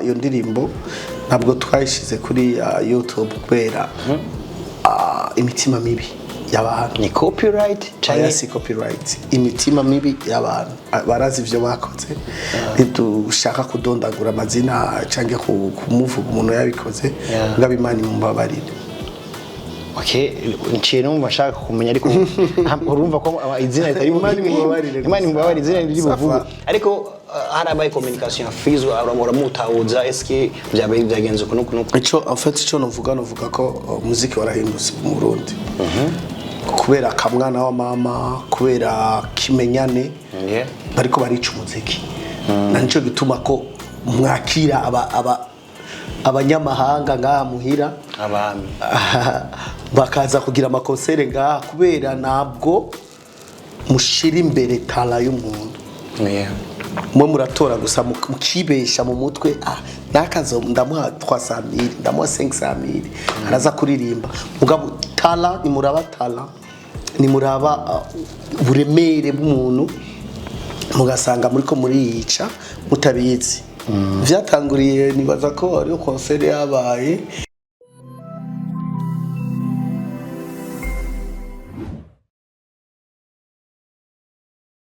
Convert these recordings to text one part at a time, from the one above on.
Iyo ndirimbo ntabwo twayishize kuri YouTube kubera imitima mibi y'abantu. Ni copyright Oya, canke? Si copyright, imitima mibi y'abantu. Barazi ivyo bakoze. Ntidushaka kudondagura amazina canke kumuvuga umuntu yabikoze. Ngabo Imana imubabarire. Okay, nciye numva nshaka kumenya, ariko urumva ko izina ritari Imana imubabarire gusa. Imana imubabarire, izina riri Safa. buvugwe. Ariko harabaye communication ya Fizo, uramutahuza, eske byabaye byagenze uku nuku nuku? Ico, en fait, ico novuga ko umuziki warahindutse mu Burundi kubera akamwana wa mama, kubera kimenyane. Bariko barica umuziki, na nico gituma ko mwakira aba abanyamahanga ngaha muhira, abami bakaza kugira ama concert ngaha, kubera ntabwo mushira imbere talent y'umuntu. Mwe muratora gusa mukibesha mu mutwe: ah, nakazo ndamuha 300,000, ndamuha 500,000, araza kuririmba. Mugabo talent, nimuraba talent, nimuraba uburemere bw'umuntu, mugasanga muriko muriyica mutabizi. Vyatanguriye, nibaza ko ariyo concert yabaye.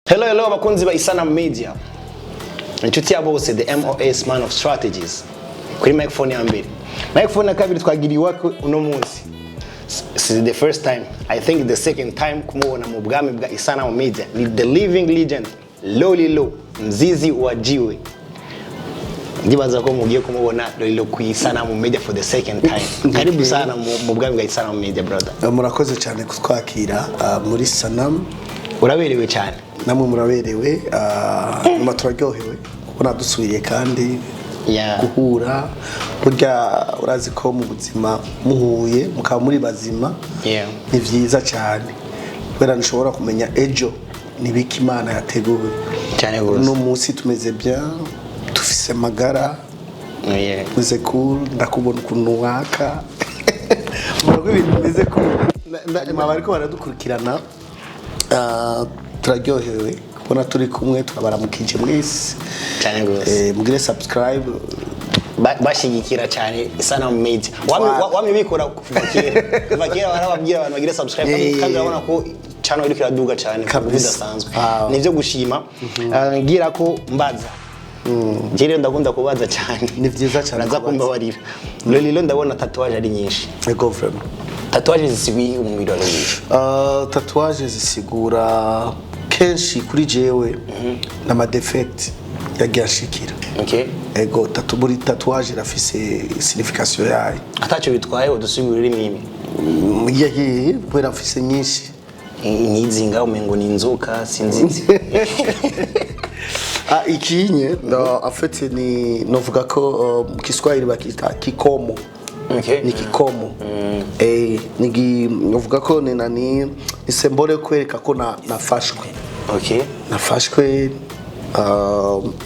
Hello, hello, abakunzi ba Isana Media, inshuti ya bose, the MOS, man of strategies, kuri microphone ya mbere, microphone ya kabiri twagiriye iwacu uno munsi. This is the first time, I think the second time kumubona mu bwami bwa Isana Media, ni the living legend Lolilo, mzizi wa jiwe. Ndibaza ko mugiye kumubona Lolilo ku Isanamu Media for the second time. Karibu sana mu bwami bwa Isanamu Media, brother. Murakoze cyane kutwakira muri Sanamu. Uraberewe cyane. Namwe muraberewe. Nyuma turaryohewe kubona dusubiye kandi guhura. Burya urazi ko mu buzima muhuye mukaba muri bazima, ni byiza cyane, kubera ntushobora kumenya ejo nibiki Imana yateguye. Cyane rwose. Uno munsi tumeze bien, dufise amagara, tumeze cool. Ndakubona ukuntu waka, mbona ko ibintu bimeze cool. Hanyuma bariko baradukurikirana, turaryohewe kubona turi kumwe, turabaramukije mwese. Cyane rwose. Mugire subscribe. Bashyigikira cyane Isanamu Media. Wamye bikora kuva kera, kuva kera barababwira abantu bagire subscribe, kandi urabona ko channel iriko iraduga cyane ku buryo budasanzwe. Nivyo gushima. Ngira ko mbaza. Njye rero ndakunda kubaza cyane. Ni vyiza cyane Uraza kubaza. kumbabarira. Lolilo, ndabona tatouage ari nyinshi. Ego, vraiment. Tatouage zisiguye umubiri wa Lolilo? Tatouage zisigura kenshi kuri jewe n'ama défaites yagiye ashikira. Ego, buri tatouage irafise signification yayo. Atacyo bitwaye udusigurira imwe? Yahiye kubera mfise nyinshi. Nkizi ngaho umengo ni inzoka, sinzi. Ah, ikinye no, en fait ni novuga ko mu Kiswahili bakita kikomo. Ni kikomo. Nigi novuga ko ni nani, ni symbole yo kwereka ko na nafashwe. Nafashwe,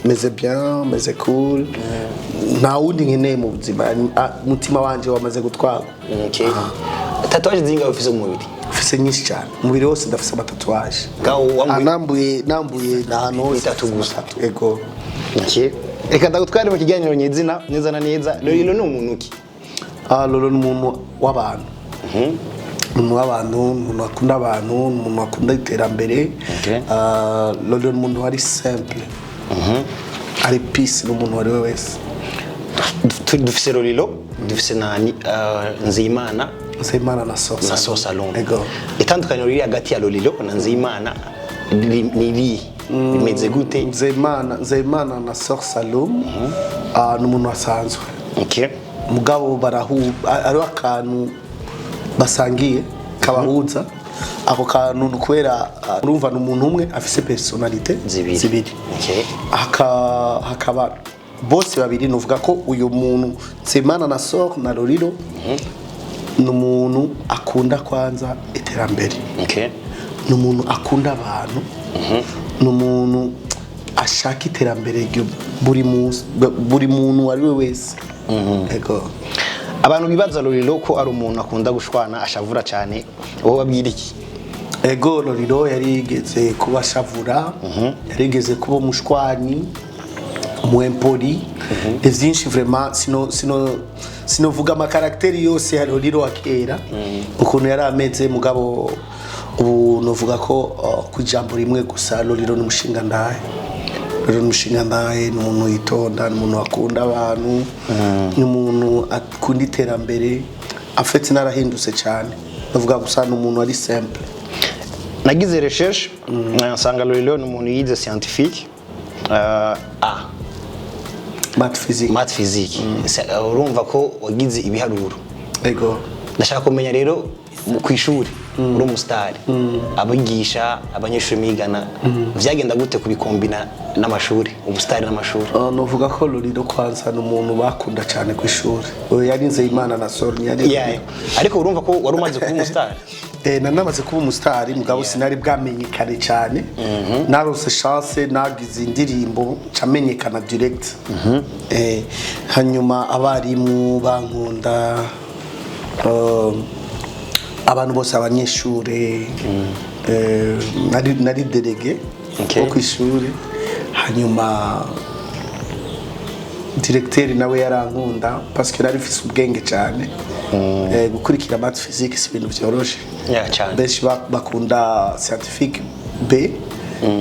meze bien, meze cool, nta wundi nkeneye mu buzima. Umutima wanje wamaze gutwarwa. Okay. Tatouage zingahe ufise mu mubiri? Mfise nyinshi cyane, umubiri wose ndafise ama tatouage. Ngaho Nambuye ahantu hose. Bitatu gusa. Ego. Okay. Reka ndagutware mu kiganiro nyezina neza na neza. Lolilo ni umuntu ki? Lolo ni umuntu w'abantu, umuntu w'abantu, umuntu akunda abantu, umuntu akunda iterambere. Lolo ni umuntu ari simple, ari peace n'umuntu uwo ari we wese. Dufise Lolilo, dufise na Nzeyimana. Nzeyimana na Sosa. Na So Salon. Ego. Itandukaniro riri hagati ya Lolilo na Nzeyimana ni irihe? Rimeze gute? Nzeyimana na Sor Salom, ni umuntu asanzwe. Mugabo barahu ariho akantu basangiye kabahuza. Ako kantu ni ukubera, urumva, ni umuntu umwe afise personnalité Zibiri. Zibiri. Hakaba bose babiri, nuvuga ko uyu muntu Nzeyimana na Sor na Lolilo ni umuntu akunda kwanza iterambere, ni umuntu akunda abantu, ni umuntu ashaka iterambere buri munsi, buri muntu uwo ari we wese. Ego. Abantu bibaza Lolilo ko ari umuntu akunda gushwana, ashavura cyane, wowe babwira iki? Ego, Lolilo yarigeze kuba ashavura, yarigeze kuba umushwanyi. Umu impoli, ni vyinshi vraiment. Sinovuga ama caractère yose ya Lolilo wa kera ukuntu yari ameze, mugabo ubu novuga ko ku ijambo rimwe gusa, Lolilo ni umushinga ndahe. Lolilo ni umushinga ndahe, ni umuntu yitonda, ni umuntu akunda abantu, ni umuntu akunda iterambere. Afite narahindutse cyane, ndavuga gusa ni umuntu ari simple. Nagize recherche, nsanga Lolilo ni umuntu yize scientifique A. Math physique. Math physique. Urumva ko wagize ibiharuro. Ego. Ndashaka kumenya rero, ku ishuri uri umusitari, abigisha, abanyeshuri mwigana, vyagenda gute kubikombina n'amashuri, ubusitari n'amashuri? Novuga ko Lolilo kwanza ni umuntu bakunda cyane ku ishuri. Uyu yari Nzeyimana na Sor yari Yeah. Ariko urumva ko wari umaze kuba umusitari. Nari namaze kuba umusitari, mugabo sinari bwamenyekane cyane. Narose chance, nagize indirimbo ncamenyekana direct. Hanyuma abarimu bankunda, abantu bose, abanyeshuri, nari délégué wo ku ishuri. Hanyuma directeur nawe yarankunda parce que nari mfise ubwenge cyane. Gukurikira math physique si ibintu vyoroshe. Yeah, cyane. Benshi bakunda scientifique B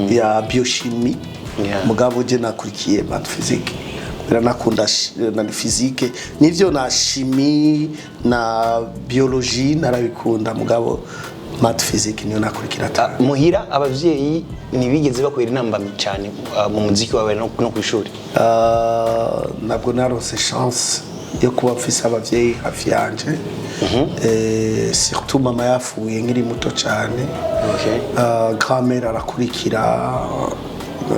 ya biochimie, mugabo je nakurikiye math physique kubera nakunda na physique, nivyo na chimie na biologie narabikunda, mugabo math physique niyo nakurikira. Ah, muhira abavyeyi ntibigeze bakwera inamba cyane mu muziki wawe no ku ishuri? Ntabwo narose chance yo kuba mfise abavyeyi hafi yanje. Surtout mama yapfuye nkiri muto cyane. Grand-mère arakurikira,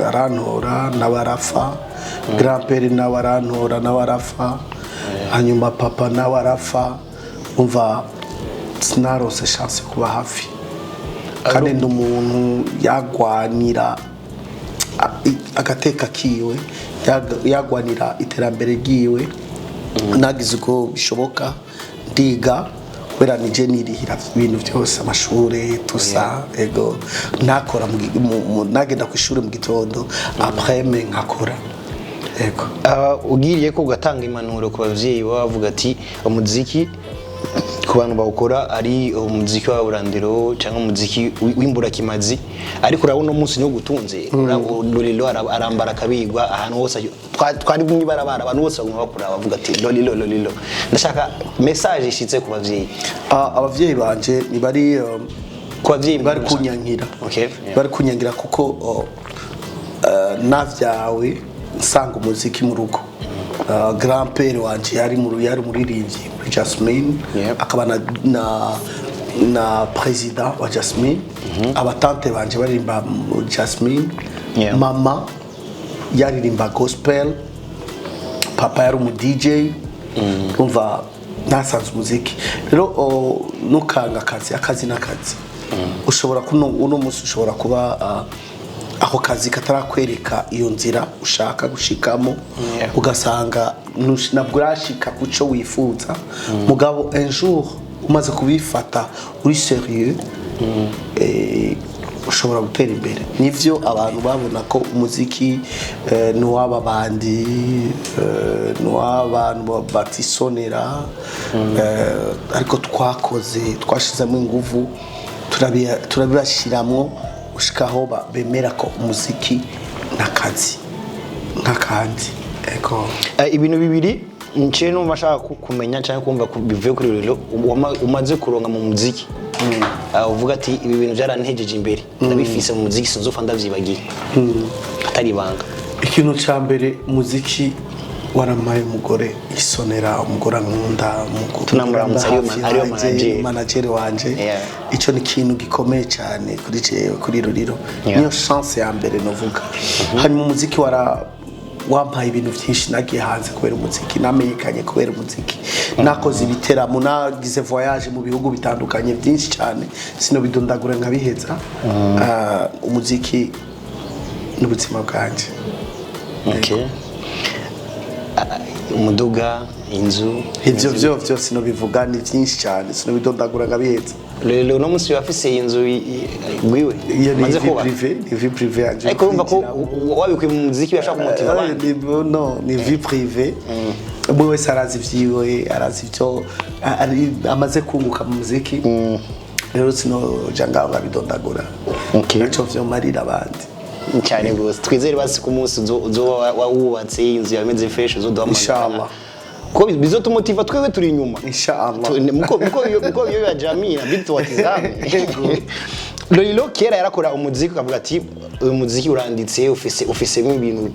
arantora, nawe arafa. Grand-père nawe arantora, nawe arafa. Hanyuma papa nawe arafa. Umva, sinarose chance kuba hafi, kandi ndi umuntu yagwanira agateka kiwe, yagwanira iterambere ryiwe. Nagize uko bishoboka ndiga, kubera nije nirihira ibintu byose, amashure tusa. Ego, nakora nagenda ku ishuri mu gitondo, après me nkakora. Ego. Ugiriye ko ugatanga impanuro ku bavyeyi, baba bavuga ati umuziki ku bantu bawukora ari umuziki wa burandiro cyangwa umuziki w'imburakimazi, ariko urabona uno munsi niwo gutunze. Lolilo arambara akabigwa ahantu hose, twari mw'ibarabara, abantu bose baguma bakura bavuga ati Lolilo, Lolilo. Ndashaka message ishitse ku bavyeyi. Abavyeyi banje ntibari Ku bavyeyi bari muri rusange. kunyankira. Okay, yeah. Bari kunyangira kuko navyawe nsanga umuziki mu rugo. Grand père wanje yari umuririmbyi muri Jasmine, akaba na président wa Jasmine. Abatante banje baririmba mu Jasmine. Mama yaririmba gospel, papa yari umu DJ. Umva, nasanze umuziki rero nukanga akazi, akazi n'akazi. Ushobora kuno uno munsi ushobora kuba ako kazi katarakwereka iyo nzira ushaka gushikamo, ugasanga ntabwo urashika ku cyo wifuza, mugabo un jour umaze kubifata uri sérieux, ushobora gutera imbere. Nivyo abantu babona ko umuziki ni uw'aba bandi, ni uw'abantu batisonera, ariko twakoze, twashizemo inguvu, turabibashiramwo gushikaho bemera ko umuziki n'akazi nk'akandi. Ego. Ibintu bibiri nciye numva nshaka kumenya cyangwa kumva bivuye kuri Lolilo umaze kuronka mu muziki. Uvuga ati ibi bintu byarantejeje imbere, ndabifise mu muziki, sinzopfa ndavyibagiye, atari ibanga. Ikintu cya mbere, umuziki warampaye umugore isonera, umugore ankunda, Tunamuramutsa, hafi ariyo yanje, manager. Manager wanje. Icyo ni ikintu gikomeye cyane kuri jewe, kuri Lolilo. Niyo chance ya mbere novuga. Hanyuma umuziki wara wampaye ibintu byinshi. Nagiye hanze kubera umuziki, namenyekanye kubera umuziki, nakoze ibiteramo, nagize voyage mu bihugu bitandukanye byinshi cyane, sinobidondagura nkabiheza. Umuziki n'ubuzima bwanjye. Okay. Umuduga, inzu? Ivyo vyo vyose sinobivuga, ni byinshi cyane, sinobidondagura nkabiheza. Rero uno munsi wafise inzu gwiwe Iyo ni umaze vie kubaka. privée, ni vie privée yanje. Ariko urumva ko Kwinjiramo. wabikuye mu muziki birashobora kumumotiva abandi. No, ni vie privée. Umwe wese arazi ivyiwe, arazi ivyo amaze kunguka mu muziki. Rero sinoja ngaho nkabidondagura. Naco vyomarira abandi. Cyane rwose. Twizere basi ku munsi uzoba wubatse inzu yameze fresh, uzoduhamagara. Inshallah. Ko bizotumotiva twebwe turi inyuma. Inshallah. Muko iyo ya jamii inabidi tuwatizame. Lolilo kera yarakora umuziki ukavuga ati uyu muziki uranditse, ufisemo ibintu,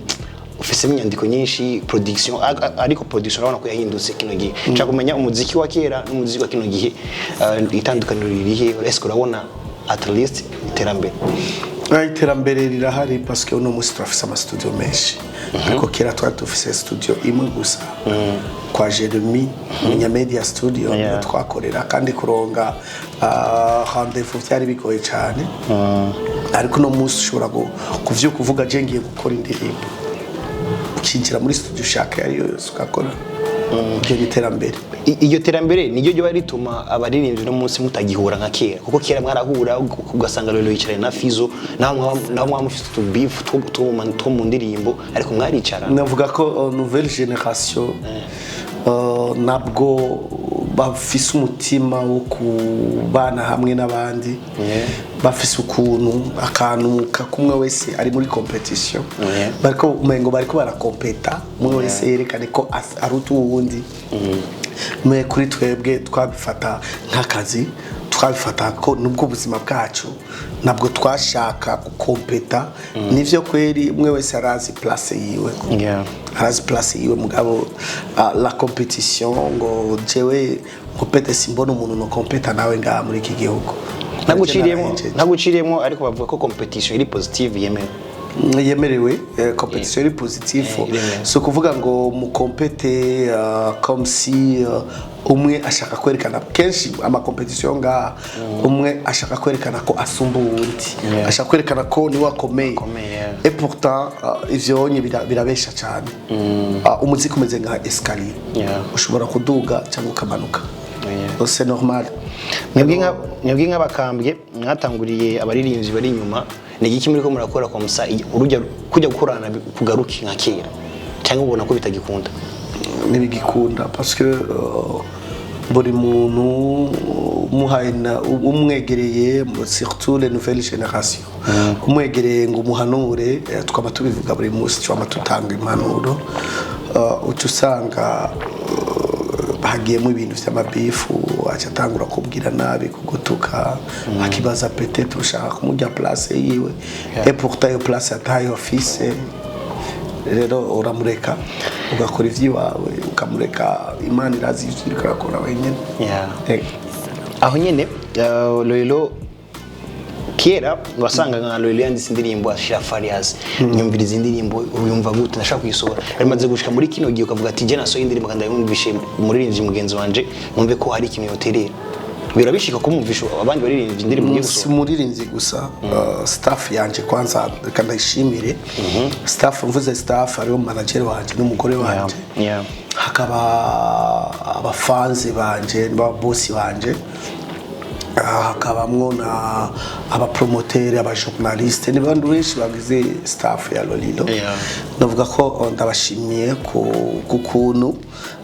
ufisemo inyandiko nyinshi, production, ariko production urabona ko yahindutse kino gihe. Nshaka kumenya umuziki wa kera n'umuziki wa kino gihe, itandukaniro ririhe? Ese urabona at least iterambere? Iterambere rirahari parce que uno munsi turafise ama studio menshi, ariko kera twari dufise studio imwe gusa kwa Jeremy Munyamedia Studio, niho twakorera, kandi kuronga rendez-vous vyari bigoye cyane. Ariko uno munsi ushobora kuvyuka uvuga je ngiye gukora indirimbo, ukinjira muri studio ushaka iyo ariyo yose ugakora. Iryo ni iterambere. Iryo terambere niryo ryoba rituma abaririmbyi uno munsi mutagihura nka kera, kuko kera mwarahura ugasanga Lolo yicaranye na Fizo, naho mwaba mufite utubifu two mu ndirimbo, ariko mwaricara. Navuga ko nouvelle génération nabwo bafise umutima wo kubana hamwe n'abandi. Bafise ukuntu akantu kakumwe wese ari muri compétition. Bariko umengo bariko barakompeta, umwe wese yerekane ko aruta uwundi. Mais kuri twebwe twabifata nk'akazi, twabifata ko nubwo ubuzima bwacu, ntabwo twashaka gukompeta. Nivyo kweri, umwe wese arazi place yiwe. Arazi place yiwe, mugabo la compétition ngo jewe compete, simbona umuntu no competa nawe ngaha muri iki gihugu. Ntaguciriyemo, ntaguciriyemo, ariko bavuga ko compétition iri positive yemewe. Yemerewe, compétition iri positif. Iremewe. Si ukuvuga ngo mukompete comme si umwe ashaka kwerekana, kenshi ama compétition ngaha umwe ashaka kwerekana ko asumba uwundi, ashaka kwerekana ko niwe akomeye. Akomeye, yeah. Et pourtant ivyo onye birabesha cyane. Umuziki umeze nka escalier. Ushobora kuduga cyangwa ukamanuka. C'est normal. Mwebwe nk'abakambwe mwatanguriye abaririmbyi bari inyuma, ni igiki muri ko murakora kwa musa urujya kujya gukorana kugaruke nka kera, cyangwa ubona ko bitagikunda? Ntibigikunda parce que buri muntu umuhaye umwegereye, surtout les nouvelles générations, umwegereye ngo umuhanure, twaba tubivuga buri munsi, twaba tutanga impanuro, uca usanga hagiyemo ibintu vy'amabifu, aca atangura kubwira nabi, kugutuka, akibaza peut-être ushaka kumurya place yiwe. Et pourtant iyo place atayo afise. Rero uramureka ugakora ivy'iwawe, ukamureka, Imana irazi ivyo uriko urakora wenyene. Aho nyene, Lolilo kera wasanga nka Lolilo yanditse indirimbo, ashira Farias, nyumviriza indirimbo, uyumva gute? Ndashaka kuyisohora. Bimaze gushika muri kino gihe ukavuga ati je nasohoye indirimbo kandi ndayumvishe umuririmbyi mugenzi wanje, numve ko hari ikintu yoterera? Birabishika kumumvisha abandi baririmbyi indirimbo ugiye Si gusohora? umuririmbyi gusa, staff yanje kwanza reka ndayishimire. Staff, mvuze staff, hariho manager wanje n'umugore wanje, hakaba abafanzi banje n'ababosi banje, hakabamwo na abapromoteur, abajournaliste n'abandi benshi bagize staff ya Lolilo. Ndavuga ko ndabashimiye ku kuntu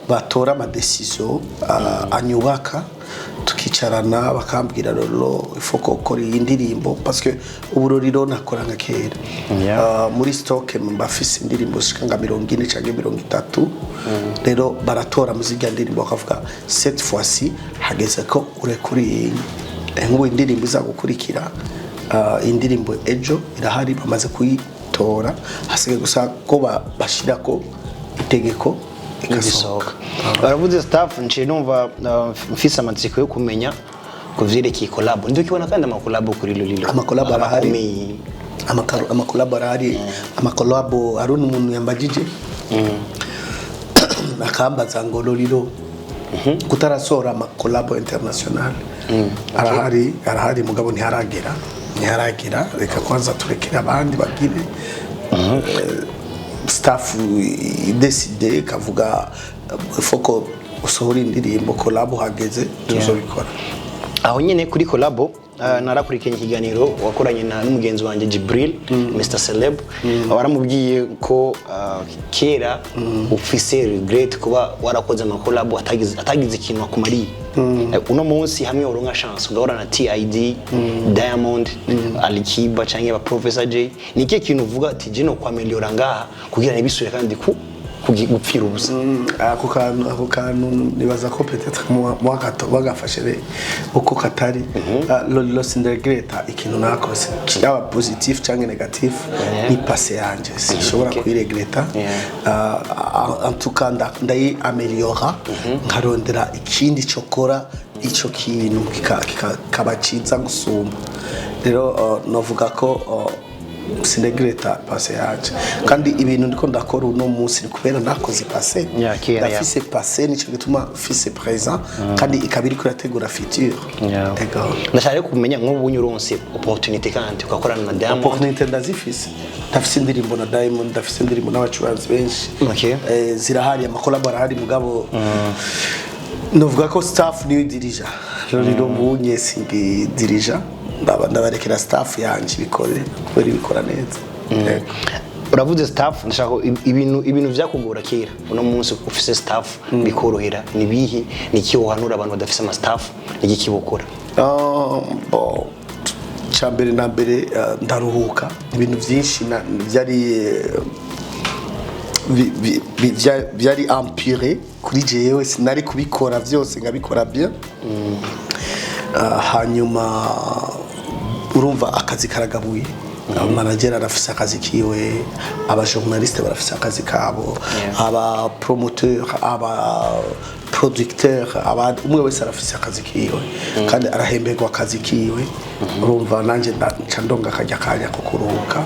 batora ama décision anyubaka, tukicarana bakambwira: "Lolo, ifo ko ukora iyi ndirimbo," parce que ubu Lolilo nakora nka kera. Muri stock mbafise indirimbo zishika nka 40 canke 30. Rero baratora mu zirya ndirimbo bakavuga: "Cette fois-ci hageze ko urekura iyi." Nk'ubu indirimbo iza gukurikira, indirimbo ejo irahari, bamaze kuyitora, hasigaye gusa ko bashirako itegeko igasohoka. Igisohoka. Baravuze staff, nciye numva mfise amatsiko yo kumenya ku vyerekeye collab. Ndikibona kandi ama collab kuri Lolilo. Ama collab arahari. Abakomeye. Ama collabo arahari, ama collabo hari umuntu yambajije akambaza ngo Lolilo kutarasohora ama collabo international. Arahari, arahari, mugabo ntiharagera, ntiharagera. Reka kwanza turekere abandi bagire. Staff idécide ikavuga faut ko usohora indirimbo collabo, hageze tuzobikora. Aho nyine kuri collabo, narakurikiranye ikiganiro wakoranye na n'umugenzi wanjye Jibril, Mr Celeb. Waramubwiye ko kera ufise regret kuba warakoze amakolabo atagize ikintu akumariye. Uno munsi hamwe uronka chance ugahura na TID, Diamond, Alikiba canke ba Professor J, ni ikihe kintu uvuga ati je no kwameliora ngaha kugira ntibisubire kandi ku gupfira ubusa? Ako kantu nibaza ko peut-être mwagafashe uko katari. Lolilo sinderegreta ikintu nakoze, yaba positif cyangwa négatif, ni passé yanje, sinshobora kuyiregreta. En tout cas ndayi ameliora, nkarondera ikindi cokora ico kintu kikaba ciza gusumba. Rero novuga ko sindegreta passé yanje, kandi ibintu ndiko ndakora uno munsi ni kubera nakoze passé. Yeah, kera, yeah. Ndafise passé, nico gituma mfise présent, kandi ikaba iriko irategura futur. Ego. Ndashaka rero kumenya, nk'ubu uronse opportunity kandi ugakorana na Diamond. Opportunité ndazifise, ndafise indirimbo na Diamond, ndafise indirimbo n'abacuranzi benshi. Zirahari, amakolabo arahari, mugabo novuga ko staff niyo idirija. Rero mbunye singidirija, ndabarekera staff yanje ibikore kubera ibikora neza. Yego. Uravuze staff, ndashaka ibintu vyakugora kera, uno munsi ufise staff bikorohera, ni bihe? Ni iki wohanura abantu badafise ama staff? Ni iki bokora? Ah, bon, cya mbere na mbere, ndaruhuka. Ibintu byinshi byari byari empiré kuri jewe, sinari kubikora byose nkabikora bien. Hanyuma urumva akazi karagabuye, manager arafise akazi kiwe, abajournaliste barafise akazi kabo, aba promoteur, aba producteur, aba umwe wese arafise akazi kiwe kandi arahemberwa akazi kiwe. Urumva nanjye nca ndonga akajya akanya ko kuruhuka,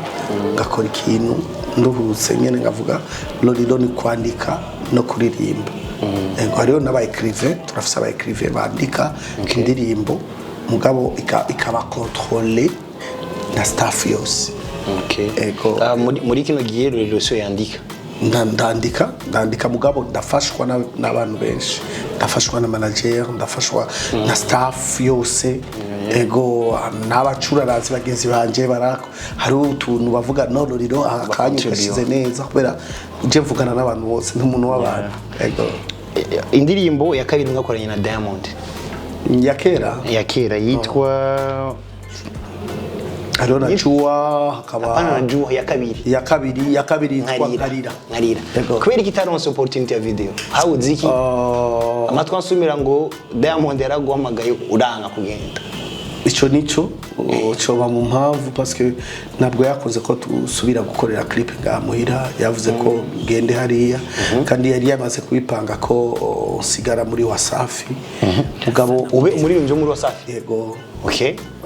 ngakora ikintu nduhutse nyene, ngavuga Lolilo ni kwandika no kuririmba. Ego, hariho n'aba écrivain, turafise aba écrivain bandika indirimbo, mugabo ikaba contrôlé na staff yose. Ego. Ah, muri kino gihe Lolilo siyo yandika? Ndandika, mugabo ndafashwa n'abantu benshi, ndafashwa na manager, ndafashwa na staff yose. Ego, n'abacurarazi bagenzi banje barako, hariho utuntu bavuga no Lolilo aka kanya Bacontribute. gashize neza, kubera uje mvugana n'abantu bose, n'umuntu w'abantu. Ego. Indirimbo ya kabiri mwakoranye na Diamond? Ya kera. Ya kera yitwa? Hariho na Jua, hakaba Hapana, na Jua ya kabiri. Ya kabiri yitwa Nkarira. Nkarira. Nkarira. Ego. Kubera iki itaronse opportunity ya video? Hawuze iki? Amatwi ansumira ngo Diamond yaraguhamagaye uranga kugenda. Ico nico coba mu mpamvu, parce que ntabwo yakunze ko tusubira gukorera clip ngaha muhira, yavuze ko ngende hariya, kandi yari yamaze kubipanga ko nsigara muri Wasafi, mugabo Ube umuririmbyi wo muri Wasafi? Yego.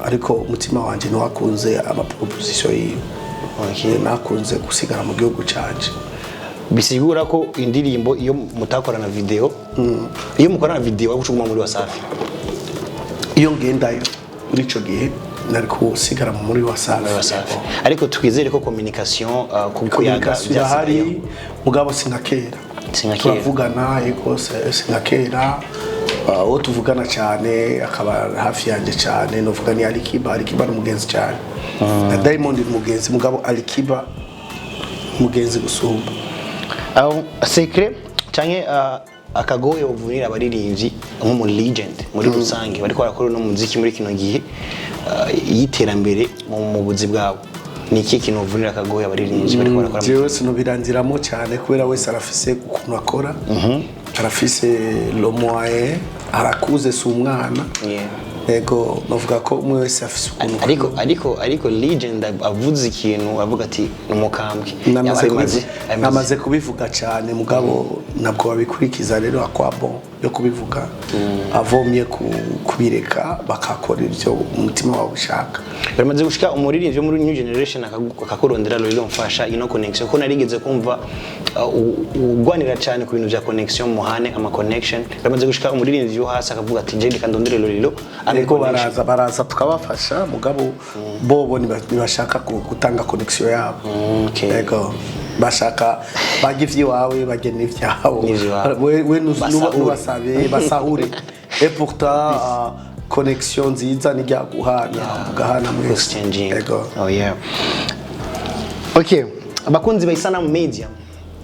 Ariko umutima wanje ntiwakunze amaproposition yiwe. Nakunze gusigara mu gihugu canje. Bisigura ko indirimbo iyo mutakorana video, iyo mukorana video wari gucuguma muri Wasafi? Iyo ngendayo muri ico gihe nari gusigara muri Wasafi. Muri Wasafi. Ariko twizere ko communication, kuko yaga Communication irahari, mugabo si nka kera. Si nka kera. Turavugana, yego, si nka kera. Uwo tuvugana cyane akaba hafi yanjye cyane novuga ni Alikiba. Alikiba ni umugenzi cyane, na Diamond ni umugenzi, mugabo Alikiba umugenzi gusumba. Aho secret canke akagoye buvunira abaririmbyi nko mu legend muri rusange bariko barakora no muziki muri kino gihe y'iterambere mu buzi bwabo, ni iki kintu buvunira akagoye abaririmbyi bariko barakora? Jewe sinobiranziramo cyane, kubera wese arafise ukuntu akora, arafise le moyen, arakuze, si umwana. Yego, novuga ko umwe wese afise ukuntu. Ariko legend avuze ikintu avuga ati ni umukambwe. Namaze kubivuga cyane, mugabo ntabwo babikurikiza. Rero akwabo yo kubivuga avomye kubireka bakakora ibyo umutima wawe ushaka. Biramaze gushika umuririmbyi wo muri new generation akakurondera: "Lolilo, mfasha ino connection"? Ko narigeze kumva ugwanira cyane ku bintu bya connection, muhane ama connection. Biramaze gushika umuririmbyi wo hasi akavuga ati: "Je reka ndondere Lolilo ampe Ariko connection"? baraza tukabafasha, mugabo bobo ntibashaka gutanga connection yabo. Yego, bashaka bajya ivy'iwawe, bajya n'ivyabo. N'ivy'iwabo. We Basahure. nubasabe basahure, et pourtant Connection nziza ni rya guhana, mugahana mwese. Exchanging. Ego. Oh yeah. Okay, abakunzi ba Isanamu Media,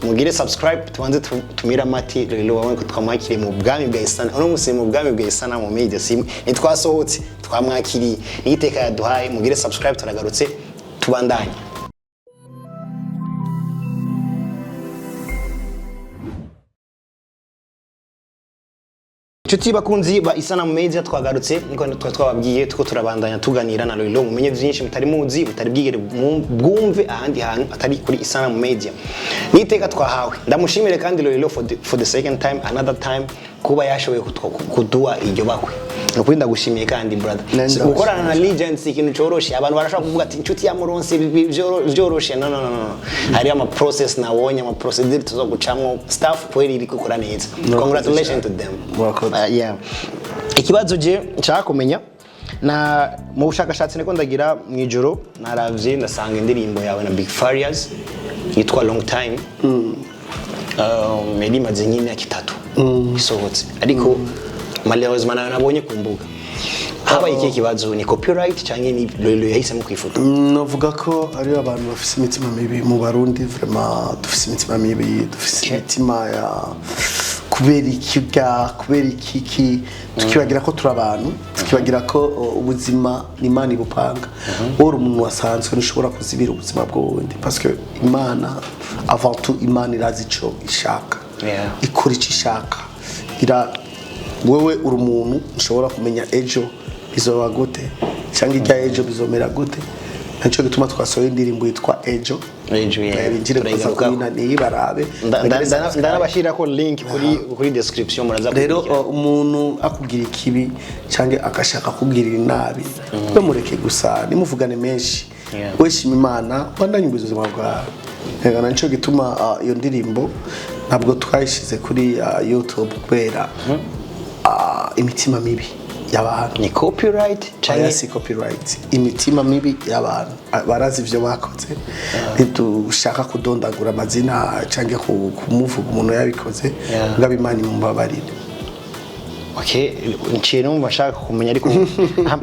mugire subscribe, tubanze tumire amati rero babone ko twamwakiriye mu bwami bwa Isanamu. Uno munsi mu bwami bwa Isanamu Media si ntitwasohotse, twamwakiriye. Ni iteka yaduhaye. Mugire subscribe, turagarutse tubandanye. Inshuti bakunzi ba Isanamu Media, twagarutse niko twari twababwiye, tuko turabandanya tuganira na Lolilo. Mumenye byinshi mutari muzi, mutari bwigere bwumve ahandi hantu atari kuri Isanamu Media. Ni iteka twahawe. Ndamushimire kandi Lolilo for the second time, another time, kuba yashoboye kuduha iryo bakwe. Ni ukuri ndagushimiye kandi, brother. Nenda. Gukorana na legends si ikintu coroshe. Abantu barashobora kuvuga ati inshuti ya Muronsi vyoroshe. No, no, no, no, hari ama process nabonye, ama procedure tuzo gucamwo. Staff kweli iri gukora neza. Congratulations to them. Murakoze. Yeah. Ikibazo je nshaka kumenya, na mu bushakashatsi niko ndagira mu ijoro, naravye ndasanga indirimbo yawe na Big Farious yitwa Long Time, yari imaze nk'imyaka 3 isohotse, ariko malheureusement nayo nabonye ku mbuga. Habaye ikihe kibazo? Ni copyright cyangwa ni Lolilo yahisemo kwifoto? Novuga ko ari abantu bafise imitima mibi. Mu Barundi vraiment dufise imitima mibi, dufise imitima ya kubera ikiga, kubera ikiki, tukibagira ko turi abantu, tukibagira ko ubuzima ni Imana ibupanga. Wowe uri umuntu wasanzwe, ntushobora kuzibira ubuzima bw'uwundi, parce que Imana avant tout, Imana irazi ico ishaka, ikora icyo ishaka. Ira wewe uri umuntu ushobora kumenya ejo bizoba gute cyangwa ijya ejo bizomera gute? Nicyo gituma twasohoye indirimbo yitwa Ejo. Ejo, yeah. Binjire kuza Turayigarukaho. kuri nani barabe. Bagire subscribe. Ndanabashirako link kuri description, muraza Rero kukurikira. umuntu akubwira ikibi cyangwa agashaka kubwirira inabi, we mureke gusa, nimuvugane menshi. We shima Imana, wandanye ubuzima bwawe. Ega nicyo gituma iyo ndirimbo ntabwo twayishyize kuri YouTube kubera imitima mibi y'abantu. Ni copyright Oya, canke si copyright, imitima mibi y'abantu. Barazi ivyo bakoze. Ntidushaka kudondagura amazina cyangwa kumuvuga umuntu yabikoze. Ngabo Imana imubabarire. Okay, nciye numva nshaka kumenya, ariko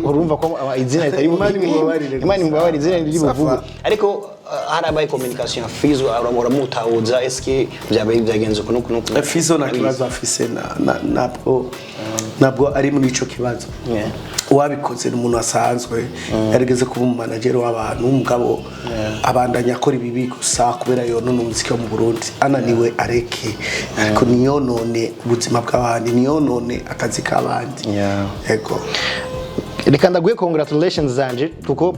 urumva ko izina ritari Imana imubabarire. Imana imubabarire, izina riri Safa. buvugwe. Ariko harabaye communication ya Fizo, uramutahuza, eske byabaye byagenze uku nuku nuku? Fizo nta kibazo afise, ntabwo ari muri ico kibazo. Uwabikoze ni umuntu asanzwe, yarigeze kuba umumanageri w'abantu, umugabo abandanya akora ibibi gusa kubera yonona umuziki wo mu Burundi. Ananiwe areke, ariko niyonone ubuzima bw'abandi, niyonone akazi k'abandi. Ego. Reka ndaguhe congratulations zanje, kuko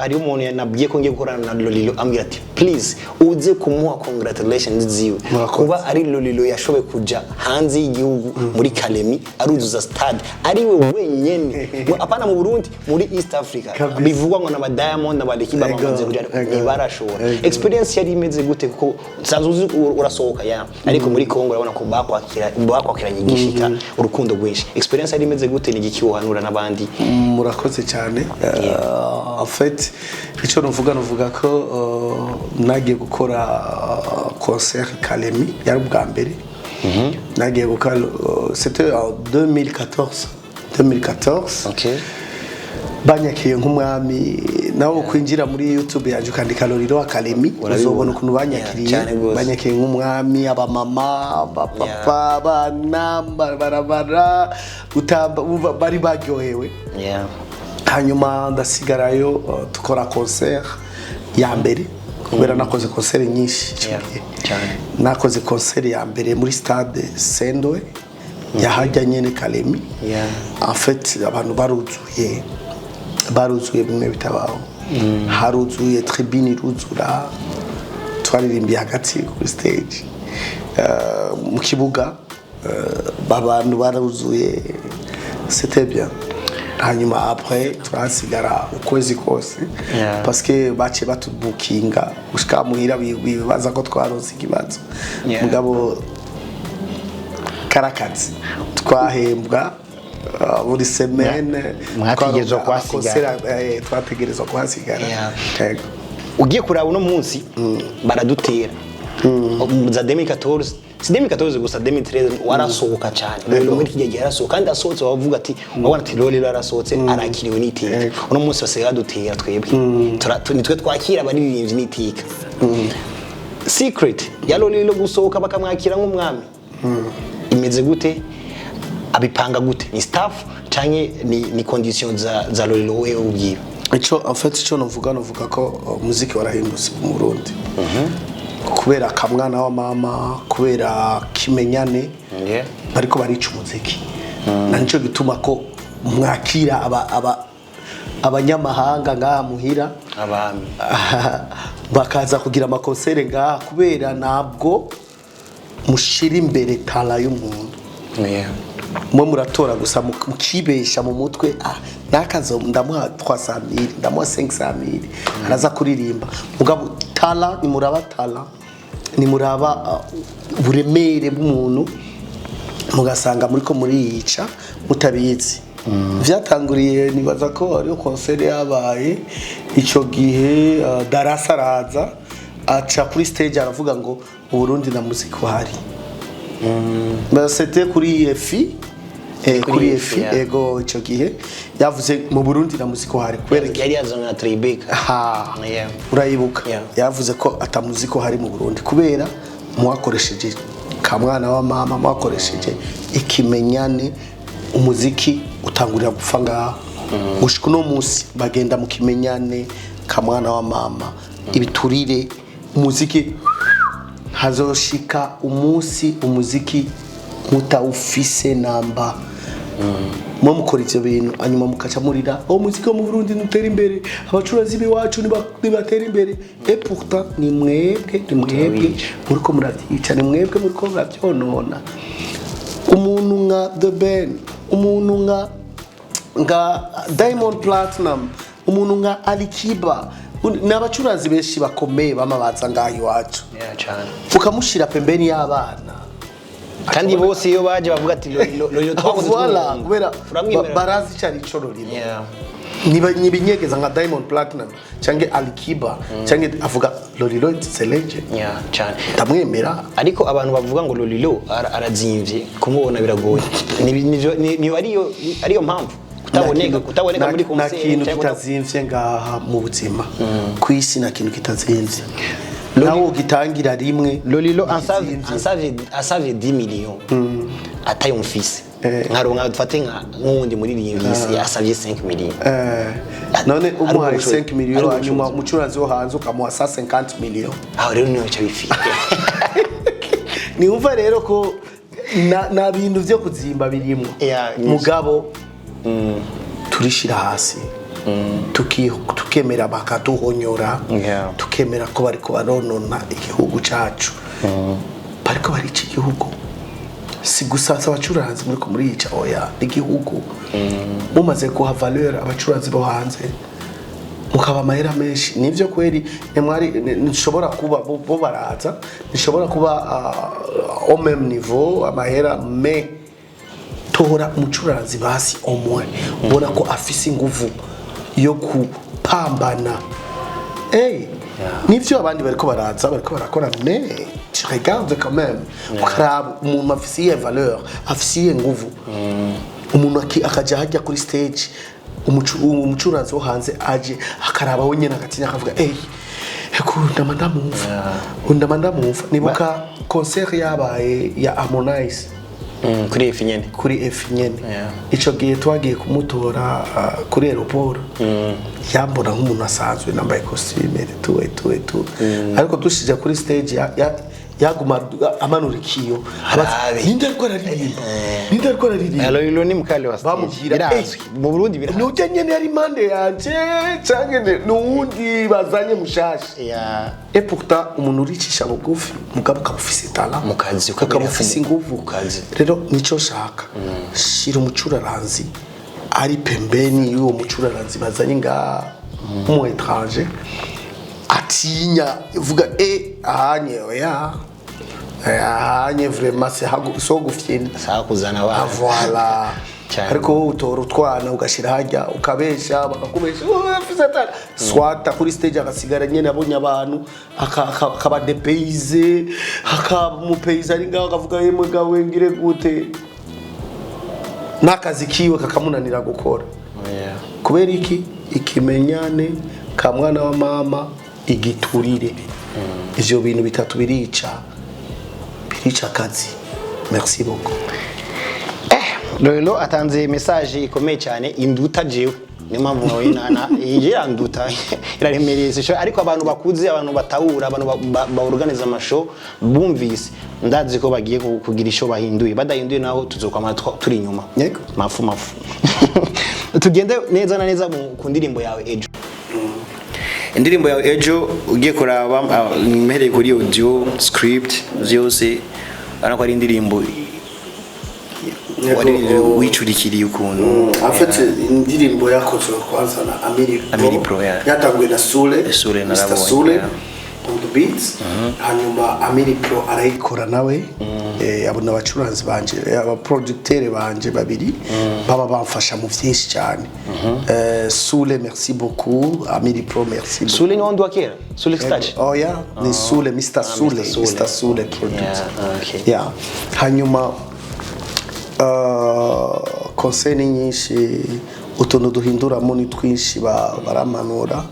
hariho umuntu nabwiye ko ngiye gukorana na Lolilo, ambwira ati please uze kumuha congratulations ziwe. Murakoze. Kuba ari Lolilo yashoboye kuja hanze y'igihugu muri Kalemi, aruzuza stade ari we wenyene. Apana mu Burundi, muri East Africa. Kabisa. Bivugwa ngo n'aba Diamond n'aba Alikiba bamaze kuja, ntibarashobora. Experience yari imeze gute? Kuko nsanzwe uzi urasohoka ya, ariko muri Congo urabona ko bakwakiranye igishika, urukundo rwinshi. Experience yari imeze gute? Ni igiki wohanura n'abandi? Murakoze cyane. En fait, icyo nuvuga ko nagiye gukora concert Kalemi, yari ubwa mbere nagiye gukora, c'était en 2014, 2014. Banyakiriye nk'umwami. Nawe kwinjira muri YouTube yanjye ukandika Lolilo Academy, Urabibona. uzobona ukuntu banyakiriye. Yeah, cyane gose. Banyakiriye nk'umwami, abamama, abapapa, abana barabara gutamba, bumva bari baryohewe. Hanyuma ndasigarayo, dukora concert ya mbere, kubera nakoze concert nyinshi icyo gihe. Cyane. Nakoze concert ya mbere muri stade Sendwe yahajya nyene Kalemi. En fait, abantu baruzuye, baruzuye bimwe bitabaho, haruzuye tribune iruzura. Twaririmbiye hagati kuri stage, mu kibuga, abantu baruzuye, c'était bien. Hanyuma après turahasigara ukwezi kose, parce que baciye batubukinga gushika muhira, bibaza ko twaronse ikibazo. Mugabo karakazi twahembwa buri semaine. Mwategerezwa Twaronka kuhasigara. amakonsera, twategerezwa kuhasigara. Yego. Ugiye kuraba uno munsi baradutera Za 2014, si 2014 gusa, 2013 warasohoka cyane. Lolilo muri kijya gihe yarasohoka, kandi asohotse wavuga ati, wabona ati Lolilo arasohotse, arakiriwe n'iteka. Uno munsi basigaye badutera twebwe. Nitwe twakira abaririmbyi n'iteka. Secret ya Lolilo gusohoka bakamwakira nk'umwami imeze gute? Abipanga gute? Ni staff canke ni condition za Lolilo wewe ubwiwe? Ico, en fait, ico novuga ko umuziki warahindutse mu Burundi kubera akamwana wa mama, kubera kimenyane. Bariko barica umuziki, na nico gituma ko mwakira aba abanyamahanga ngaha muhira, abami bakaza kugira ama concert ngaha, kubera ntabwo mushira imbere talent y'umuntu. Mwe muratora gusa mukibesha mu mutwe: "Ah, nakazo ndamuha 300,000, ndamuha 500,000, araza kuririmba." Mugabo talent, nimuraba talent, nimuraba uburemere bw'umuntu, mugasanga muriko muriyica mutabizi. Vyatanguriye, nibaza ko hariho concert yabaye ico gihe, Darasa araza, aca kuri stage aravuga ngo Uburundi na muziki uhari. C'était kuri EFI, kuri EFI. Ego, ico gihe yavuze mu Burundi na muziki uhari kubera Yari yazanye na Tribeca. Ha. Urayibuka? Yeah. Yavuze ko atamuziki uhari mu Burundi kubera mwakoresheje kamwana wa mama, mwakoresheje ikimenyane. Umuziki utangurira gupfa ngaho. Gushika uno munsi bagenda mu kimenyane, kamwana wa mama, ibiturire. Umuziki hazoshika umunsi umuziki mutawufise namba. Mwe mukora ivyo bintu, hanyuma mukaca murira: "Oh, umuziki wo mu Burundi ntutera imbere, abacuruzi b'iwacu ntibatera imbere." Et pourtant ni mwebwe muriko muravyica, ni mwebwe muriko muravyonona. Umuntu nka The Ben, umuntu nka Diamond Platinum, umuntu nka Alikiba, ni abacuranzi benshi bakomeye bama baza ngaha iwacu, Yeah, cyane. ukamushira pembeni y'abana. Kandi bose iyo baje bavuga ati Lolilo twakoze. Voilà, kubera Turamwemera. barazi icyo ari cyo Lolilo. Yeah. Nibinyegeza nka Diamond Platinum cyangwa Alikiba cyangwa avuga Lolilo it's a legend. Yeah, cyane. Ndamwemera. Ariko abantu bavuga ngo Lolilo arazimvye, kumubona biragoye. Ni ariyo mpamvu kutaboneka muri Nta concert kintu cyangwa kitazimvye ngaha mu buzima ku isi, nta kintu kitazimvye, nawe ugitangira rimwe. Lolilo Kitazimvye. ansavye 10 millions atayo mfise, nkaronka dufate nka nk'uwundi muririmbyi asavye 5 millions. None Ari umuhaye ubushobozi. 5 millions, Ari hanyuma ubushobozi. umucuranzi wo hanze ukamuha 150 millions? Aho rero niho bica bifite. Niwumva rero ko na bintu vyo kuzimba birimwo. Yeah, yes. Mugabo turishira hasi, tukemera bakaduhonyora, tukemera ko bariko baronona igihugu cacu, bariko barica igihugu. Si gusa abacuranzi muriko murica, oya, igihugu. Mumaze guha valeur abacuranzi bo hanze, mukaba amahera menshi, nivyo kweri ntimwari nishobora kuba bo baraza, nishobora kuba au même niveau amahera, mais tora umucuranzi basi au moins ubona ko afise inguvu yo kupambana. Hey, nivyo abandi bariko baraza, bariko barakora, mais tu regardes quand même, ukaraba umuntu afise iyihe valeur, afise iyihe nguvu. Umuntu akaja hajya kuri stage, umucuranzi wo hanze aje akaraba we nyene agatinya, akavuga: "Ey, eko ndama ndamumva, ndama ndamumva." Nibuka concert yabaye ya Harmonize. Kuri EFI nyene. Kuri EFI nyene. Ico gihe twagiye kumutora kuri aéroport, yambona nk'umuntu asanzwe, nambaye costume tu etu etu, ariko dushije kuri stage yaguma amanura ikiyo abaza, Arabe. "Ninde ariko araririmba? Ninde ariko araririmba?" Lolilo ni mukali wa stage. Bamubwira, Birazwi mu Burundi, birazwi. "Nujya nyene yari impande yanje canke nuwundi bazanye mushasha?" Et pourtant umuntu uricisha bugufi, mugabo ukaba ufise talent Mu kazi, ukaba ukamenya ufise inguvu. Mu kazi. Rero nico shaka, shira umucuraranzi ari pembeni y'uwo mucuraranzi bazanye nga umu étranger, atinya, uvuga: "E ahanye, oya, Ahanye vraiment c'est hagu so gufyina. Sawa, kuzana abana. Voilà. Cyane. Ariko wowe utora utwana ugashira hajya, ukabesha, bakakubesha, "Oh, afise atana swata kuri stage," agasigara nyene abonye abantu, akabadepeize, akamupeiza ari ngaho, akavuga: "Yemwe gawe, ngire gute?" N'akazi kiwe kakamunanira gukora. Kubera iki? Ikimenyane, ka mwana wa mama, igiturire. Ivyo bintu bitatu birica akazi. Merci beaucoup. Lolilo atanze message ikomeye cyane, induta jewe. Niyo mpamvu nawe na iyi iranduta, iraremereye sisho. Ariko abantu bakuze, abantu batahura, abantu baorganiza amashow bumvise, ndazi ko bagiye kugira isho bahinduye. Badahinduye naho tuzokwama turi inyuma. Yego. Mafu mafu. Tugende neza na neza ku ndirimbo yawe Ejo. Indirimbo yawe Ejo, ugiye kuraba, mpereye kuri audio, script, vyose, urabona ko ari indirimbo wari wicurikiriye ukuntu. En fait, indirimbo yakozwe kwanza na Amiri Pro. Amiri Pro, yeah. Yatanguye na Sule. Sule Mr. narabonye, Sule on the beats, hanyuma Amiri Pro arayikora nawe. Abo ni abacuranzi banje, abaproducteur banje babiri baba bamfasha mu vyinshi cyane. Sule, merci beaucoup. Amiri Pro, merci beaucoup. Sule ni wundi wa kera, Sule Stach? Oh yeah, ni Sule, Mr. Sule. Mr. Sule. Mr. Sule producer. Yeah, okay. Yeah. Hanyuma conseil ni nyinshi, utuntu duhinduramo ni twinshi, baramanura,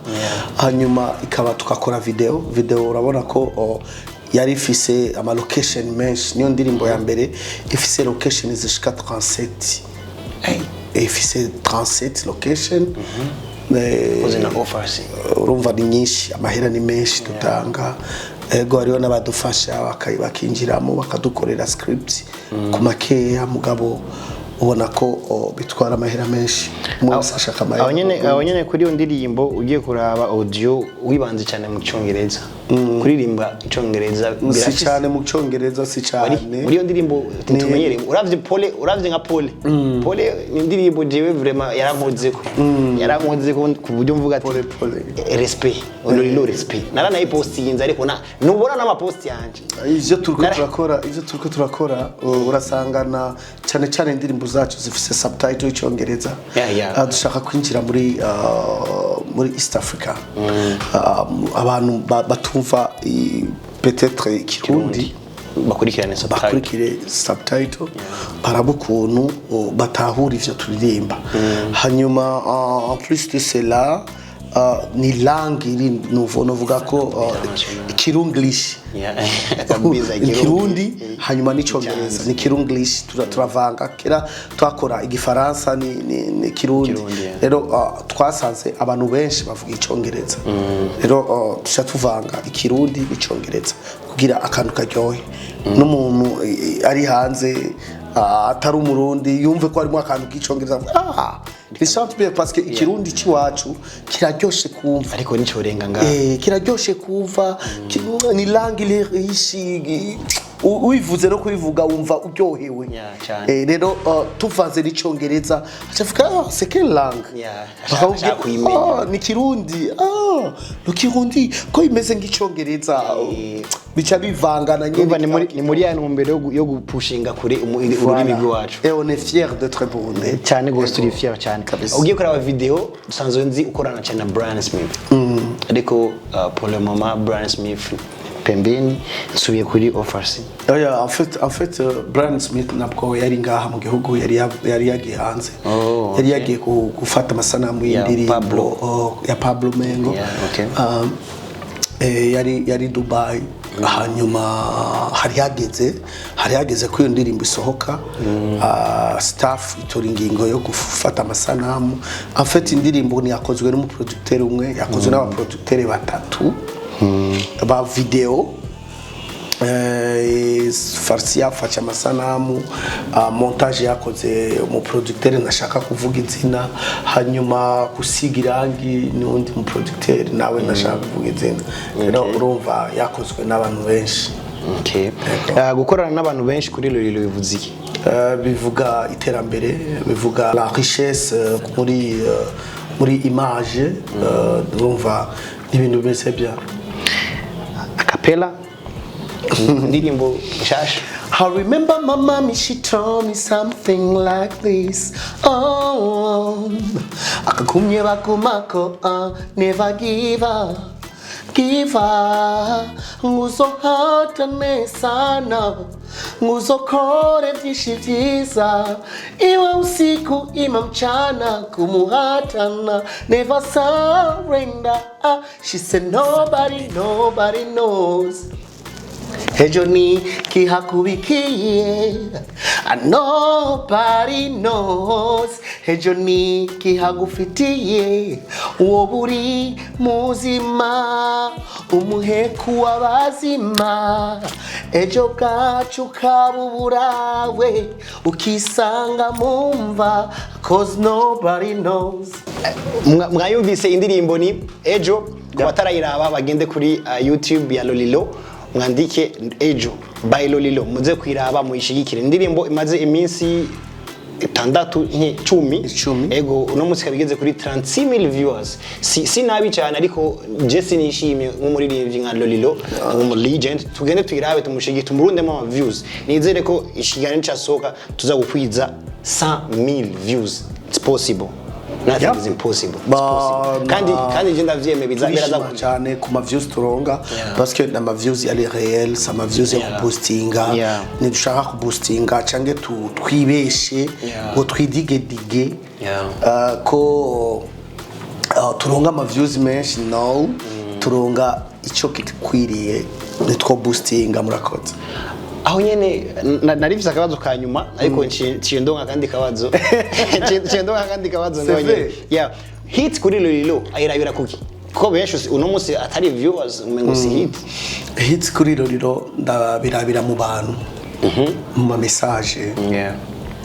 hanyuma ikaba tukakora video. Video urabona ko yari ifise ama location menshi. Niyo ndirimbo ya mbere ifise location zishika 37. Ifise 37 location. Uzi na offers. Urumva ni nyinshi, amahera ni menshi dutanga. Ego, hariho n'abadufasha bakinjiramo bakadukorera script ku makeya, mugabo ubona ko bitwara amahera menshi, umwe wese ashaka amahera. Aho nyene kuri iyo ndirimbo, ugiye kuraba audio, wibanze cyane mu Cyongereza, kuririmba Icyongereza Si cyane mu Cyongereza, si cyane. Muri iyo ndirimbo tumenyereye, uravye Pole, uravye nka Pole Pole, ni indirimbo jewe vraiment yarankozeko ku buryo mvuga ati Pole Pole. "Respect Lolilo, respect." Naranayipostinze, ariko na nubona n'amapost yanje. Ivyo turiko turakora, ivyo turiko turakora, urasangana cyane cyane indirimbo zacu zifise subtitle y'Icyongereza. Dushaka kwinjira muri East Africa. Abantu batumva peut-être Ikirundi bakurikirane subtitle. Bakurikire subtitle, baraba ukuntu batahura ivyo turirimba. Hanyuma en plus de cela, ni langue iri nouveau, novuga ko Kirunglish. Yeah. Kabisa. Ikirundi hanyuma n'Icyongereza ni Kirunglish, turavanga. Kera twakora Igifaransa ni Kirundi. Kirundi, yeah. Rero twasanze abantu benshi bavuga Icyongereza, rero tuca tuvanga Ikirundi n'Icyongereza kugira akantu karyohe, n'umuntu ari hanze, atari Umurundi yumve ko harimo akantu k'Icyongereza, avuga: "Ah, il chante bien," parce que Ikirundi c'iwacu kiraryoshe kumva. Ariko nicorenga ngaho. Kiraryoshe kumva, ni langue iri riche, uyivuze no kuyivuga wumva uryohewe. Yeah, cyane. Rero tuvanze n'Icyongereza acavuga: "Ah, c'est quelle langue?" Yeah, Bakakubwira, ashaka kuyimenya. "Ah, ni Kirundi." "Ah, le Kirundi ko imeze nk'Icyongereza?" Bica bivangana nyine. Urumva ni muri ya ntumbero yo gupushinga kure ururimi rw'iwacu. Et on est fier d'être burundais. Cyane rwose, turi fier cyane. Kabisa. Ugiye kuraba video, dusanzwe nzi ukorana cyane na Brian Smith, ariko pour le moment Brian Smith pembeni, nsubiye kuri Offers. Oya, en fait, Brian Smith ntabwo yari ngaha mu gihugu, yari yagiye hanze. Oh, Yari yagiye gufata amasanamu Ya y'indirimbo Pablo. oh, ya Pablo Mengo. Yeah, okay. Yari Dubai, hanyuma hari hageze ko iyo ndirimbo isohoka. Staff itora ingingo yo gufata amasanamu. En fait, indirimbo ntiyakozwe n'umuproducteur umwe, yakozwe n'abaproducteur batatu ba video. Farsi yafashe amasanamu, montage yakoze umuproducteur ntashaka kuvuga izina, hanyuma gusiga irangi n'undi muproducteur nawe ntashaka kuvuga izina. Rero urumva yakozwe n'abantu benshi. Okay. Gukorana n'abantu benshi kuri Lolilo bivuze iki? Bivuga iterambere, bivuga la richesse muri image. Urumva ni ibintu bimeze bien. Acapella. Indirimbo nshasha. I remember my mommy, she told me something like this. Oh, akagumye bakumako, never give up, give up. Nguzohatane sana, nguzokore vyinshi vyiza, iwe usiku ima mchana, kumuhatana, never surrender. She said nobody, nobody knows. Ejo ni kihakubikiye, and nobody knows. Ejo ni kihagufitiye, uwo buri muzima, umuheku w'abazima. Ejo bwacu ukabuburawe, ukisanga mumva, 'cause nobody knows. Mwayumvise indirimbo ni Ejo. Ku batarayiraba bagende kuri YouTube ya Lolilo, mwandike "Ejo by Lolilo", muze kuyiraba muyishigikire. Indirimbo imaze iminsi 6, 10. 10. Ego, uno munsi ikaba igeze kuri 36,000 viewers. Si nabi cyane, ariko je sinishimye nk'umuririmbyi nka Lolilo, nk'umu legend. Tugende tuyirabe, tumushigike, tumurundemo ama views. Nizere ko ikiganiro cyasohoka tuza gukwiza 100,000 views. It's possible, nothing is impossible. It's possible. Kandi je ndavyemeye, biraza. Turishima cyane ku ma views turonga, parce que nama views ari réel, si ama views yo kuboostinga. Ntidushaka kuboostinga canke twibeshe ngo twidigedige ko turonga ama views menshi. No, turonga ico kitikwiriye, nitwo boostinga. Murakoze. Aho nyene narifise akabazo ka nyuma, ariko nciye ndonka akandi kabazo, nciye ndonka akandi kabazo. C'est Ngaho nyene. vrai. Yeah, hit kuri Lolilo ayirabira kuki? Kuko benshi uno munsi atari viewers umengo si hit. Hits kuri Lolilo ndabirabira mu bantu, mu ma message,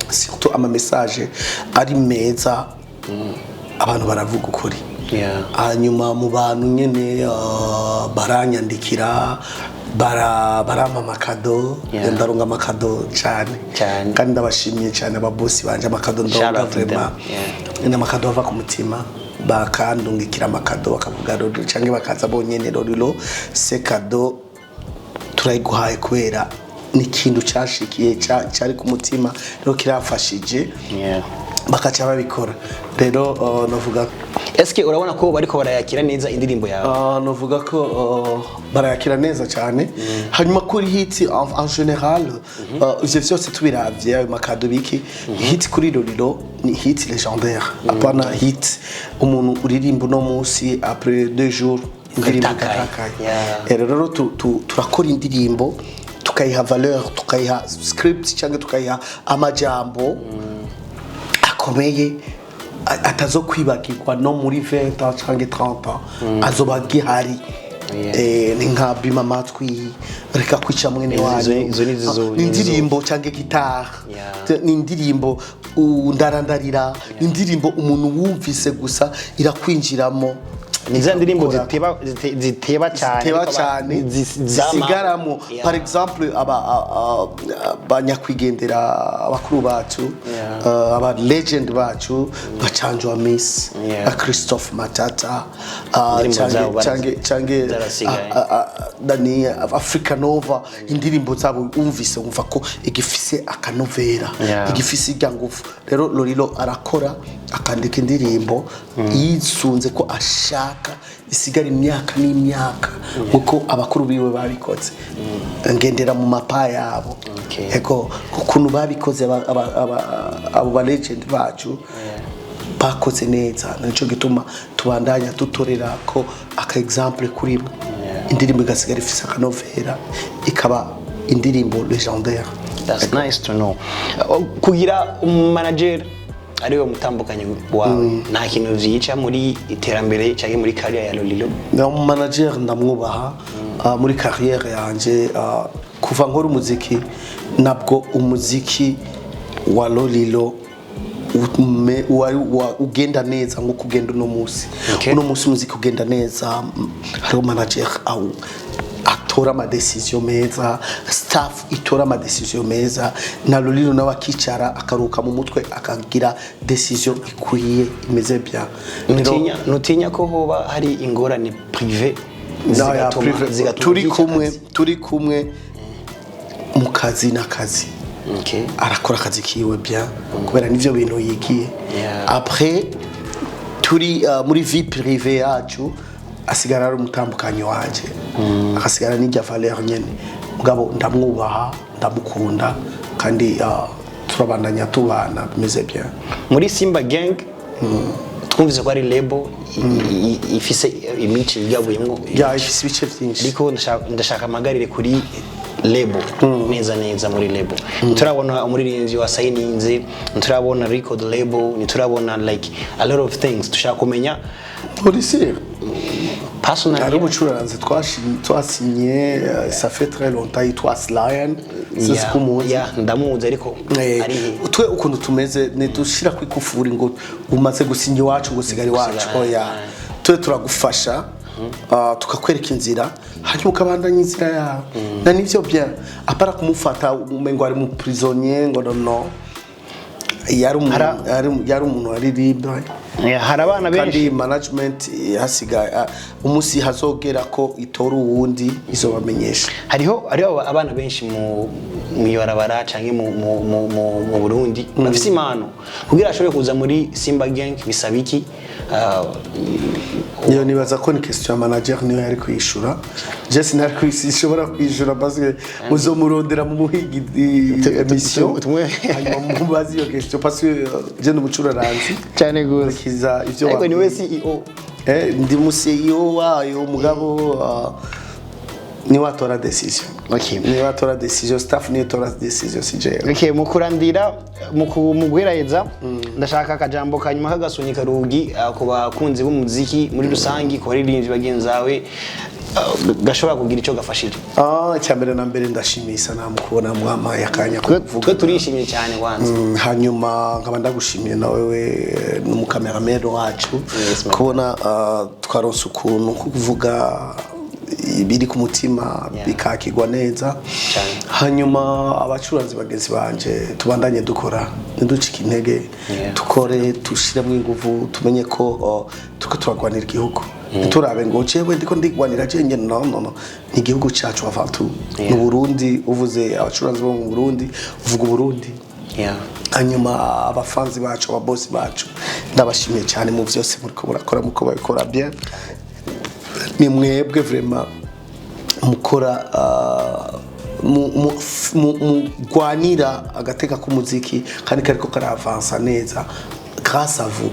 surtout ama message ari meza, abantu baravuga ukuri. Hanyuma mu bantu nyene baranyandikira, barampa amakado. Ndaronga amakado cyane. Cyane. Kandi ndabashimiye cyane ababosi banje, amakado Shout ndonga out to them. vraiment ni amakado ava ku mutima. Bakandungikira amakado, bakavuga "Lolilo", cyangwa bakaza bonyene, "Lolilo, ce cadeau turayiguhaye kubera ni ikintu cyashikiye, cyari ku mutima, rero kirafashije." Bakaca babikora. Rero navuga Eske urabona ko bariko barayakira neza indirimbo yawe? Navuga ko barayakira neza cyane. Hanyuma kuri hit en général, ivyo vyose tubiravye, ayo makado biki, hit kuri Lolilo ni hit légendaire, apana hit umuntu uririmba uno munsi, après 2 jours indirimbo Itakaye. ikatakaye. Rero turakora indirimbo, tukayiha valeur, tukayiha script cyangwa tukayiha amajambo akomeye atazokwibagirwa no muri 20 ans cyangwa 30 ans, azoba agihari. Ni nka "Bima amatwi", "Reka kwica mwene wanyu". Izo ni Ah, ni indirimbo cyangwa gitari, ni indirimbo "Ndarandarira", ni indirimbo umuntu wumvise gusa irakwinjiramo. Ni za ndirimbo Ikora. ziteba cyane, Ziteba ariko cyane, zama. zisigaramo. Par exemple abanyakwigendera, abakuru bacu, aba legend bacu nka Canjo Miss, nka Christophe Matata, Indirimbo zabo cange zarasigaye. Nani, Africa Nova, indirimbo zabo umvise wumva ko igifise akanovera, igifise irya ngufu. Rero Lolilo arakora, akandika indirimbo yisunze ko ashaka isigara imyaka n'imyaka, nkuko abakuru biwe babikoze. Ngendera mu mapa yabo. Ego, ukuntu babikoze, abo ba legend bacu bakoze neza, nico gituma tubandanya dutorera ko aka exemple kuri bo, indirimbo igasigara ifise akanovera, ikaba indirimbo légendaire. That's nice to know. Kugira umumanager ariwe mutambukanyi wawe, nta kintu vyica muri iterambere cyangwa muri career ya Lolilo? Na manager ndamwubaha muri carrière yanje. Kuva nkora umuziki, nabwo umuziki wa Lolilo ugenda neza nkuko ugenda uno munsi. Uno munsi umuziki ugenda neza, hariho manager awu atora amadecision meza, staff itora amadecision meza, na Lolilo nawe akicara akaruka mu mutwe, akagira decision ikwiye, imeze bien. Nutinya ko hoba hari ingorane privé No, ya, zigatuma turi vyica kumwe akazi? Turi kumwe. Mu kazi n'akazi, arakora akazi kiwe bien kubera nivyo bintu yigiye. Après turi muri vie privée yacu, asigara ari umutambukanyi wanje, akasigara n'irya valeur nyene. Mugabo ndamwubaha, ndamukunda, kandi turabandanya tubana bimeze bien. Muri Simba Gang twumvise ko ari label ifise imice yigabuyemwo. Ya, ifise ibice vyinshi. Ariko ndashaka amagarire kuri label neza neza. Muri label turabona umuririmbyi wa sayininze, turabona record label, turabona like a lot of things. Dushaka kumenya Polisi personally. Hari umucuranzi twasinye, ça fait très longtemps, yitwa Lion, sinzi ko umuzi. Yeah, ndamuzi, ariko ari he? Twe ukuntu tumeze, ntidushira ku ikufuri ngo umaze gusinya iwacu ngo usigare iwacu. Gusigara, oya, twe turagufasha, tukakwereka inzira, hanyuma ukabandanya inzira yawe na nivyo bien, apara kumufata umengo ari mu prisonnier, ngo no no yari umuntu waririmba. Yeah, hari abana benshi. Kandi management hasigaye umunsi hazogera ko itora uwundi, izobamenyesha. Hariho abana benshi mu mwibarabara canke mu Burundi bafise impano. Kugira ashobore kuza muri Simba Gang bisaba iki? Iyo nibaza ko ni question ya manager, niyo yari kwishura. Je sinari kwishobora kwishura parce que muzomurondera mu muhigi émission, hanyuma mubaze iyo question, parce que je ndi umucuraranzi. Cyane gose. Kiza ivyo Ariko niwe wambwiye. CEO. Ndi mu CEO wayo, mugabo niwe atora décision. Niwe atora décision, staff niyo itora décision, si jewe. Okay, mu kurandira, mu guheraheza, ndashaka akajambo kanyuma k'agasunika rugi ku bakunzi b'umuziki muri rusangi, ku baririmbyi bagenzi bawe, gashobora kugira icyo gafashije. Ah, icyambere na mbere ndashimiye Isanamu kubona mwampaye akanya ko kuvuga. Twe turishimye cyane kwanza. Hanyuma nkaba ndagushimiye na wewe n'umukamerameri wacu Yes, ma'am. kubona twaronse ukuntu ko kuvuga ibiri ku mutima bikakirwa neza. Cyane. Hanyuma abacuranzi bagenzi banje, tubandanye dukora, ntiducike intege. Tukore, dushiremo ingufu, tumenye ko turiko turagwanira igihugu. Ntiturabe ngo jewe ndiko ndigwanira jenyine, no no no, ni igihugu cacu avant tout. Ni Burundi. Uvuze abacuranzi bo mu Burundi, uvuga Uburundi. Hanyuma abafanzi bacu, ababosi bacu, ndabashimiye cyane mu byose muriko murakora, muko babikora bien. Ni mwebwe vraiment mukora, mugwanira agateka k'umuziki, kandi kariko karavansa neza grâce à vous.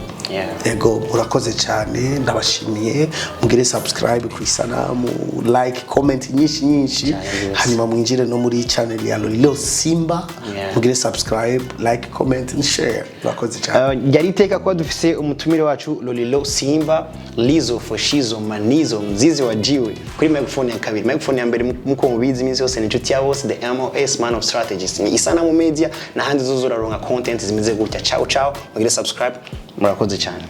Ego, murakoze cyane, ndabashimiye. Mugire subscribe ku Isanamu, like, comment nyinshi nyinshi. Cyane rwose. Hanyuma mwinjire no muri channel ya Lolilo Simba, mugire subscribe, like, comment and share. Murakoze cyane. Ryari iteka kuba dufise umutumire wacu Lolilo Simba, Lizo Foshizo Manizo Mzizi wa Jiwe, kuri microphone ya kabiri. Microphone ya mbere, muko mubizi, iminsi yose ni inshuti ya bose, the MOS, man of strategies. Ni Isanamu Media, n'ahandi zozuraronka content zimeze gutya. Ciao ciao, mugire subscribe, murakoze cyane.